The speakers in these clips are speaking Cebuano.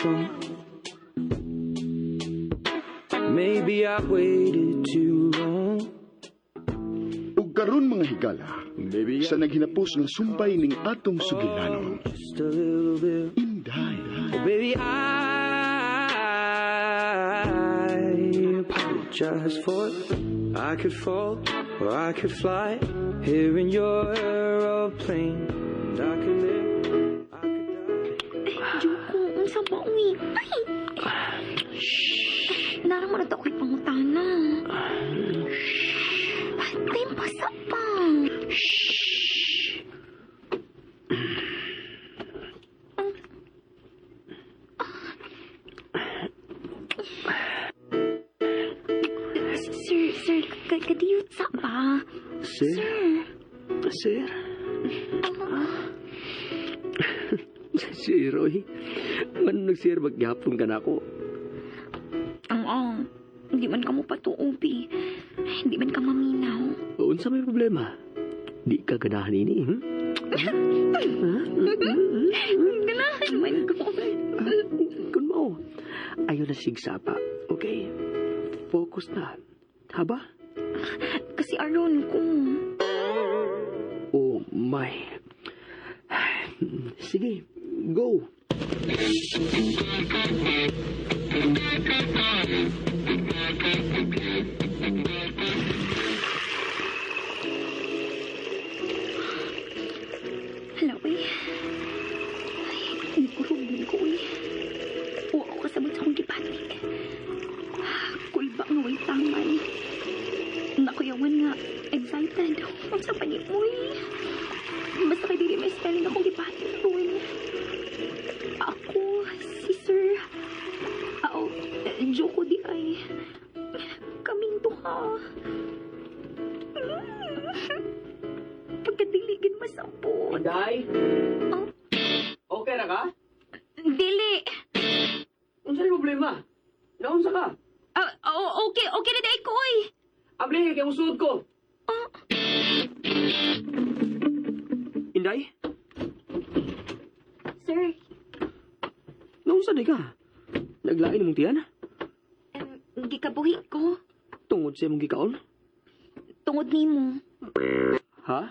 strong. Maybe I waited too long. Ug karon, mga higala, Maybe sa naghinapos nga sumpay ning atong sugilanon, just a little bit. Inday. Oh, baby, I apologize for it. I could fall or I could fly here in your aeroplane. And I could live, I could die. Joko, unsa ba, uy? Ay! Naa ra man na ako'y pangutana. Time pasa pa. Sir, sir, kadiyot sa ba? Sir? Sir. Sir? Si Roy, man nag-sir maghapon ka na ako. Ang ang, hindi man ka mo patuobi. Hindi man ka maminaw. Unsa may problema? Di ka ganahan ini, Ganahan man ko. Kung mo, ayaw na sigsapa, okay? Focus na. Haba? Kasi aron ko. Oh my. Sige, go. Hala, uy. Ay, nagkurog man ko, uy. Wa ko kasabot sa akong gibati. Kulba nga way taman. Nakuyawan nga, excited. Unsa pa ni, uy. Basta kay dili may spelling akong gibati ron. Ako, si Sir. Aw, Joko di ay. Kaming duha. Pagkadiligin masapot. Inday? Oh? Okay na ka? Dili. Unsa ni problema? Naunsa ka? Ah, oh, okay, okay na diay ko, oy. Abli, kay musuod ko. Ah. Inday? Sir, Naunsa di ka? Naglain mong tiyan? Gikabuhi ko. Tungod sa imong gikaon? Tungod nimo. Ha?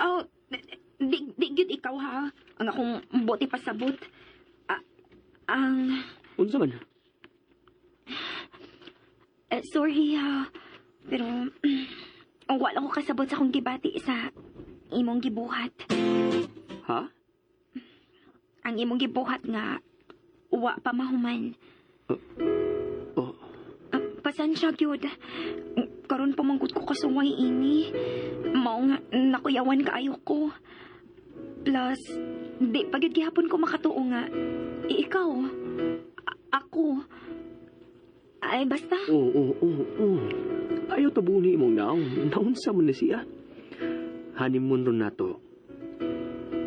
Oh, di gyud ikaw ha. Ang akong bote pasabot. Ah, ang Unsa man? Sorry ha. Pero wala ko kasabot sa akong gibati sa imong gibuhat. Ha? Ang imong gibuhat nga wa pa mahuman. Oh, Ah, pasensya gyud. Karon pa man gud ko kasuway ini. Mao nga nakuyawan kaayo ko. Plus, di pa gyud gihapon ko makatuo nga ikaw, ako. Ay, basta. Oo. Ayaw tabuni imong naong. Naunsa man na siya. Honeymoon ron nato.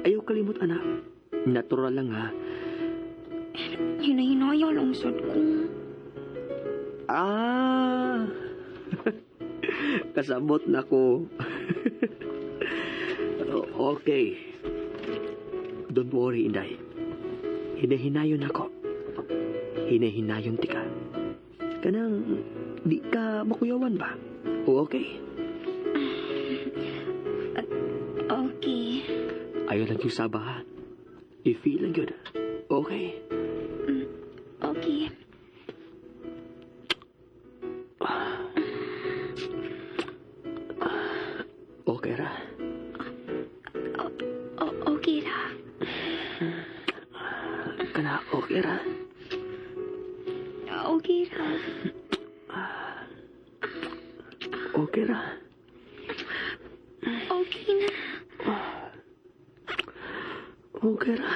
Ayaw kalimot, anak. Natural lang, ha. Hinahinaya lang sad ko. Ah! Kasabot na ko. Okay. Don't worry, Inday. Hinahinayon ako. Hinahinayon tika. Kanang di ka makuyawan ba? O okay? Okay. Ayaw lang yung saba, ha? I-feel lang yun. Okay? Okay. Okay ra. Okay ra. Kana okay ra. Okay ra. Okay ra. Okay na. Okay ra.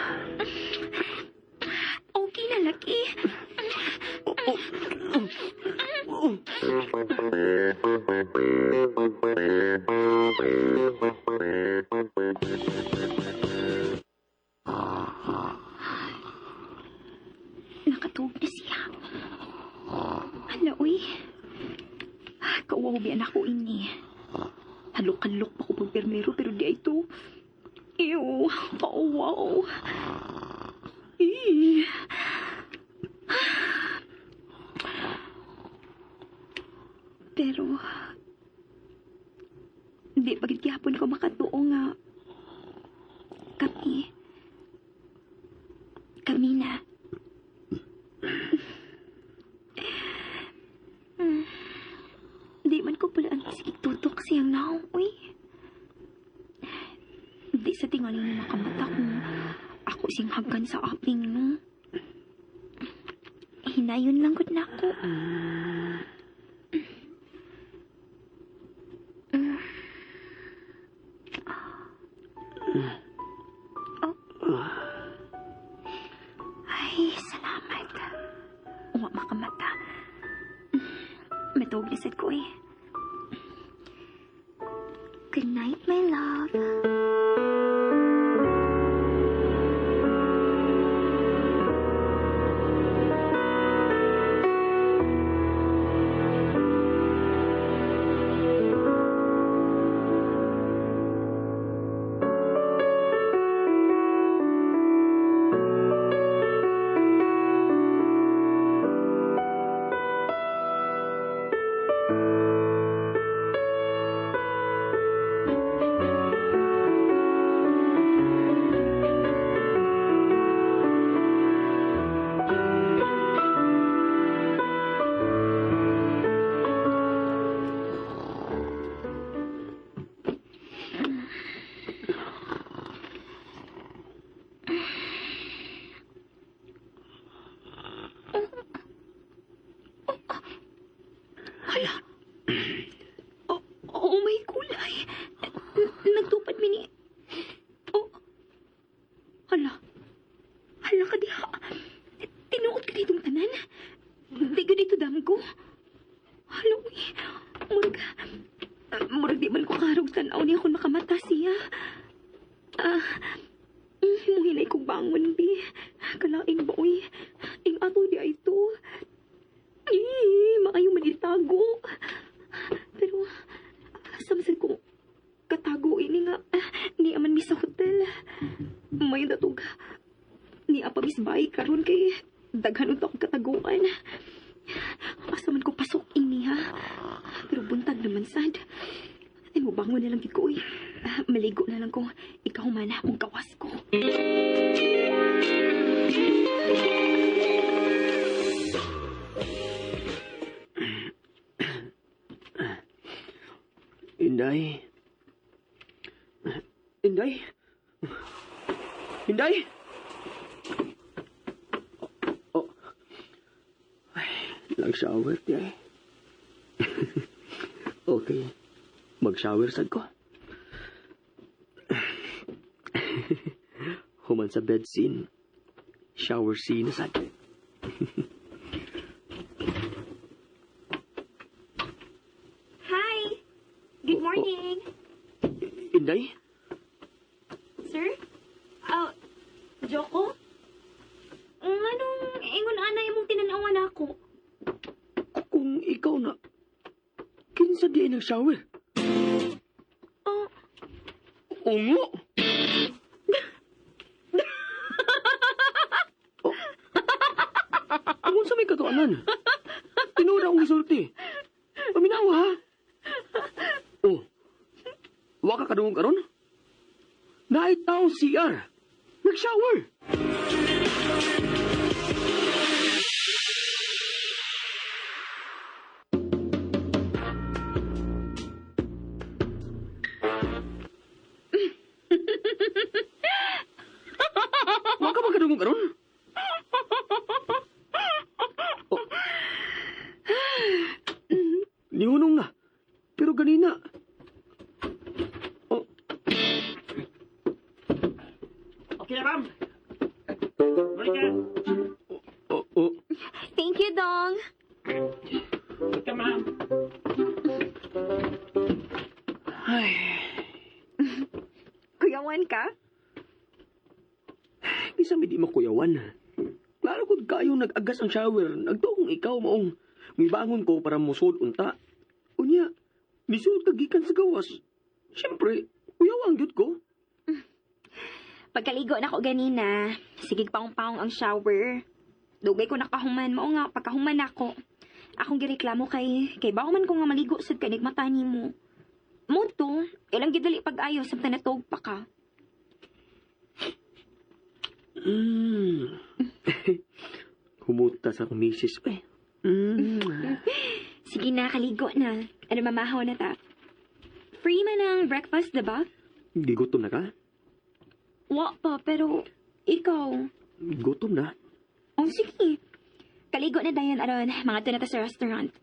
Okay na, laki. Oh. Nakatuog na siya. Hala, uy. Kauwaw biyan ako ini. Halok-halok pa ko pag permero pero di ay to. Ew, kauwaw. Eh. Pero di pa gid gihapon ko makatuo nga kami kami na. Di man ko pala ang sige tutok siyang naong, uy. Di sa tingali ni makamata kung ako siyang hagan sa aping, no? Hinayon lang gud na ako. Oh. Ay, salamat. Wa makamata. Matuog na sad ko eh. Good night, my love. Hala. Oh, oh my gulay. Nagtupad mi ni. Oh. Hala. Hala ka diha. Tinuod ka ditong tanan. Di ka dito damgo. Hala, uy. Murag, murag di man ko karog tanaw niya kung makamata siya. Ah, muhinay kong bangon, bi. Kalain ba, uy? Ing ato di ay to. Eh, maayo man itago. Pero, asa man sad ko katago ini nga, ni aman mi sa hotel. May datog. Ni apa mis bay karon kay daghan unta akong kataguan. Asa man ko pasok ini ha. Pero buntag naman sad. Ay, mubangon na lang gid ko, uy. Ah, maligo na lang ko. Ikaw man akong gawas ko. Inday. Inday? Inday? Oh. Ay, nag-shower di ay. Okay. Mag-shower sad ko. Human sa bed scene. Shower scene na sad. Hi! Good morning! Inday? Sir? Oh, Joko? Anong ingon ana imong tinanawan ako? Kung ikaw na, kinsa di ay nag-shower? Oh, Ungo! Oh. Kung sa may katuanan, tinuod akong gisulti. Paminawa ha? Oh, wa ka kadungog karon? Naay tao CR. Nag-shower. Wa ka ba kadungog karon? Oh. Nihunong na. Pero ganina. Oh, Okay na, ma'am. Balik ka. oh. Thank you, Dong. Welcome, ma'am. Ay, Kuyawan ka? Bisa mi di makuyawan. Klaro kung kayo nag-agas ang shower, nagtuong ikaw maong mibangon ko para musod unta. Unya, nisud ka gikan sa gawas. Siyempre, kuyawan gyud ko. Pagkaligo na ko ganina, sige paong-paong ang shower. Dugay ko nakahuman, mao nga, pagkahuman ako. Akong gireklamo kay bawo man ko nga maligo sad kay nigmata nimo. Mo to, ilang gidali pag-ayo samtang natog pa ka. Humuta sa akong misis, eh. Sige na, kaligo na. Ano, mamahaw na ta. Free man ang breakfast, diba? Gigutom na ka? Wa pa, pero ikaw. Gutom na. Oh, sige. Kaligo na dayon aron mga na ta sa restaurant.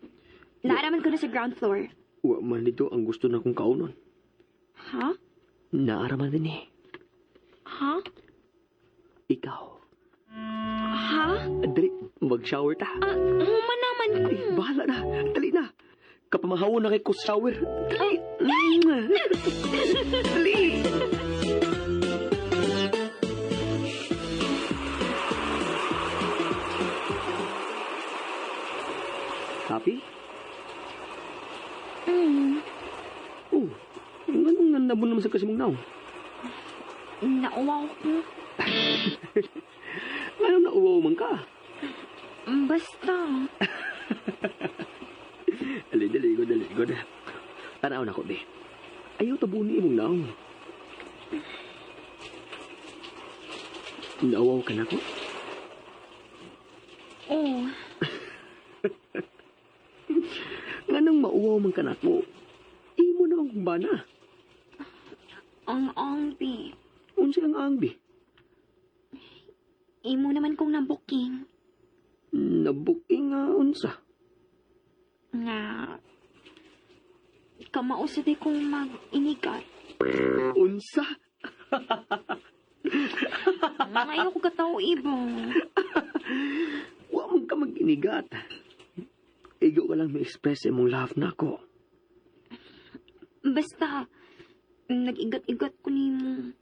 Naaraman ko na sa ground floor. Wa man dito ang gusto na kong kaunon. Ha? Naaraman din eh. Ha? Ikaw. Ha? Dali, mag-shower ta. Ah, human naman ko. Ay, bahala na. Dali na. Kapamahawon na kay ko shower. Dali. Dali. Happy? Mm. Oh, nganong nanabon naman sa kasimong naw? Nauwaw ko. Nganong nauwaw man ka? Basta. Dali, dali, go, dali, go. Tanaw na ko, be. Ayaw tabuni imong naong. Nauwaw ka na ko? Oh. Nganong mauwaw man ka na ko? Imo na ang bana. Ang angbi. Unsa ang angbi? Imo naman kong nabuking. Nabuking nga unsa? Nga, kamao sa di kong mag-inigat. Unsa? Nga ayaw ko katao iba. Wa man ka mag-inigat. Igo ka lang ma-express imong love na ako. Basta, nag-igat-igat ko nimo.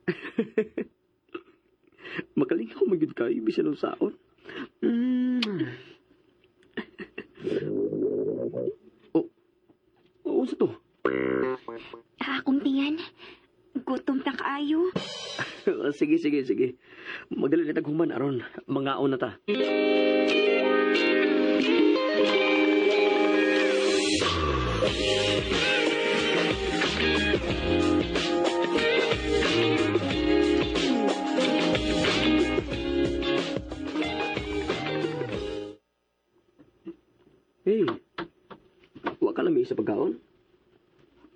Makalingaw magyud kayo bisan unsaon. Oh, oh, unsa to? Akong tiyan. Gutom ta kaayo. Sige, sige, sige. Magdali na taghuman aron mangaon na ta. Hey, wa ka lami sa pagkaon?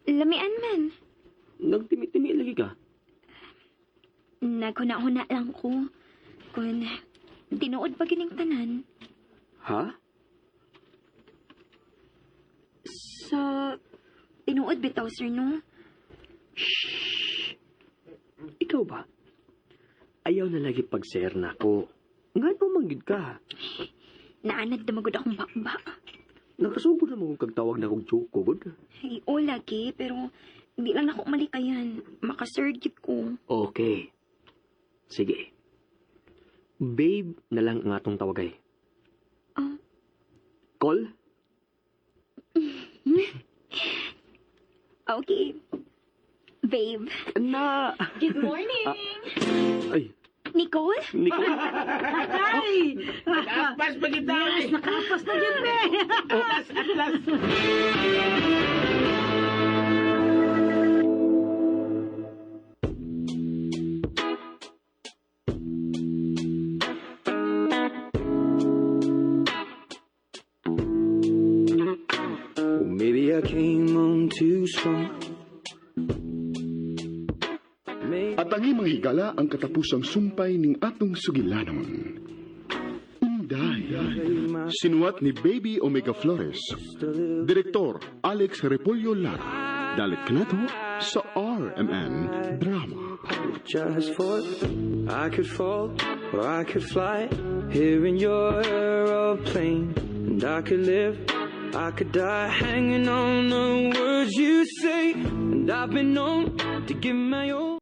Lamian man. Nagtimi-timi lagi ka. Naghuna-huna lang ko. Kung tinuod pa gining tanan. Ha? Sa tinuod bitaw, sir, no? Shh! Ikaw ba? Ayaw na lagi pag-share na ko. Ngano man gyud ka? Naanad na magud akong bakba. Nakasugod na mo kung kagtawag na kong choco, gud. Ay, o lagi, pero di lang ako malikayan. Makasir gyud ko. Okay. Sige. Babe na lang ang atong tawagay. Ah. Call? Okay. Babe. Na! Good morning! Ay, Nicole? Nicole. Ay! Nakapas pa kita! Yes, nakapas na yun, be! Atlas, atlas! Well, maybe I came on too strong. Maybe At ang imong higala ang katapusang sumpay ning atong sugilanon. Inday. Sinuwat ni Baby Omega Flores. Direktor Alex Repolyo Lara. Dalit kanato sa RMN Drama. Just for I could fall or I could fly here in your aeroplane, and I could live, I could die hanging on the words you say, and I've been known to give my all.